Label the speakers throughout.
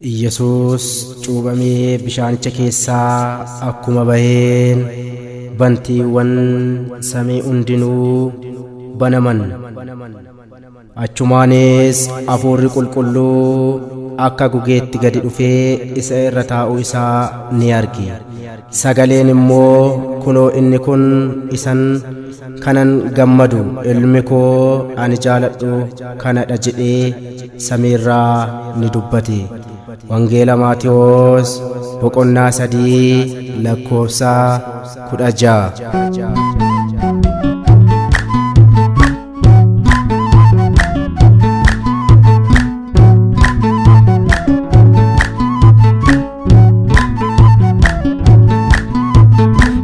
Speaker 1: Iyyasuus cuuphamee bishaanicha keessaa akkuma baheen bantiiwwan samii hundinuu banaman. Achumaanis Hafuurri Qulqulluu akka gugeetti gadi dhufee isa irra taa'uu isaa ni arge. Sagaleen immoo, Kunoo inni kun isan kanan gammadu ilmi koo ani jaaladhu kanadha jedhee samiirraa ni dubbate. Wangeela Maatewos boqonnaa 3 lakkoofsa 16.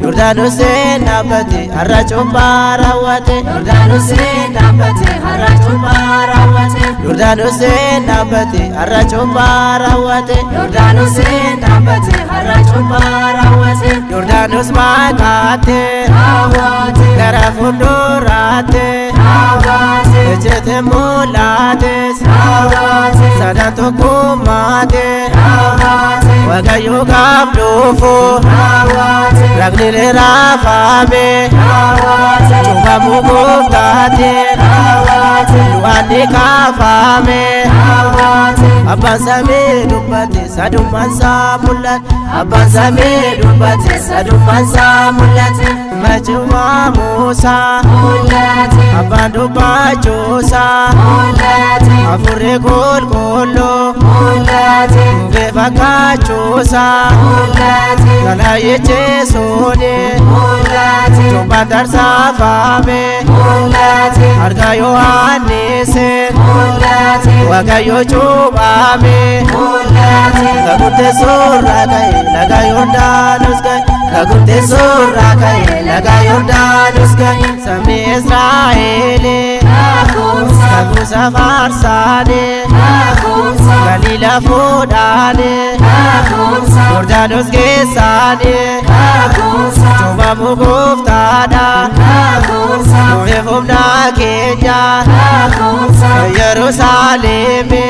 Speaker 2: Yordaanoseen dhaabbate har'a cuuphaa raawwate. Yordaanoseen dhaabbate har'a cuuphaa raawwate. Yordaanoseen dhaabbate har'a cuuphaa raawwate. Yordaanoseen dhaabbate har'a cuuphaa raawwate. Yordaanos maqaate raawwate gara fuulduraate raawwate ejjete mul'ates raawwate sadan tokkummaate raawwate Waaqayyo gaaf dhufu raawwate ragni raafame raawwate cuuphamuu gooftaate raawwate du'aan ni kaafame raawwate abbaan samii dubbate sadummaan isaa mul'ate abbaan samii dubbate sadummaan isaa mul'ate macumaa Muusaa mul'ate abbaan dubbachuusaa mul'ate hafuurri qulqulluu mul'ate gugee fakkaachuusaa mul'ate kalaayicheesuuni mul'ate cuuphaan tarsaafame mul'ate harka Yohaannisi mul'ate Waaqayyo cuuphame mul'ate kakutte suurraa ka'e laga Yordaanos ga'e kakutte suurraa ka'e laga Yordaanos ga'e sabni Israa'eeli kakuusa faarsaani Galiila fuudhaani Yordaanos geessaani cuuphamuu gooftaadha nuyi humna keenya Yerusaalemi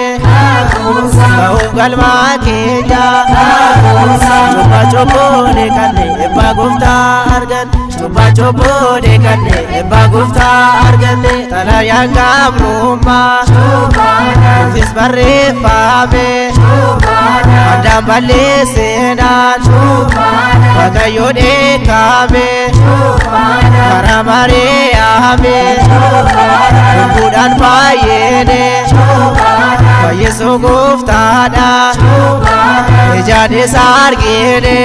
Speaker 2: ba'uuf galma keenya cuuphaa cubbuun kanne eebba gooftaa arganne cuuphaa cubbuun kanne eebba gooftaa arganne xalayaan gabrummaa nuufis barreeffame addaan balleessinaan Waaqayyo dheekkame karaa Maariyaami lubbuudhaan baay'eene fayyisuu gooftaadha ijaan isa argine.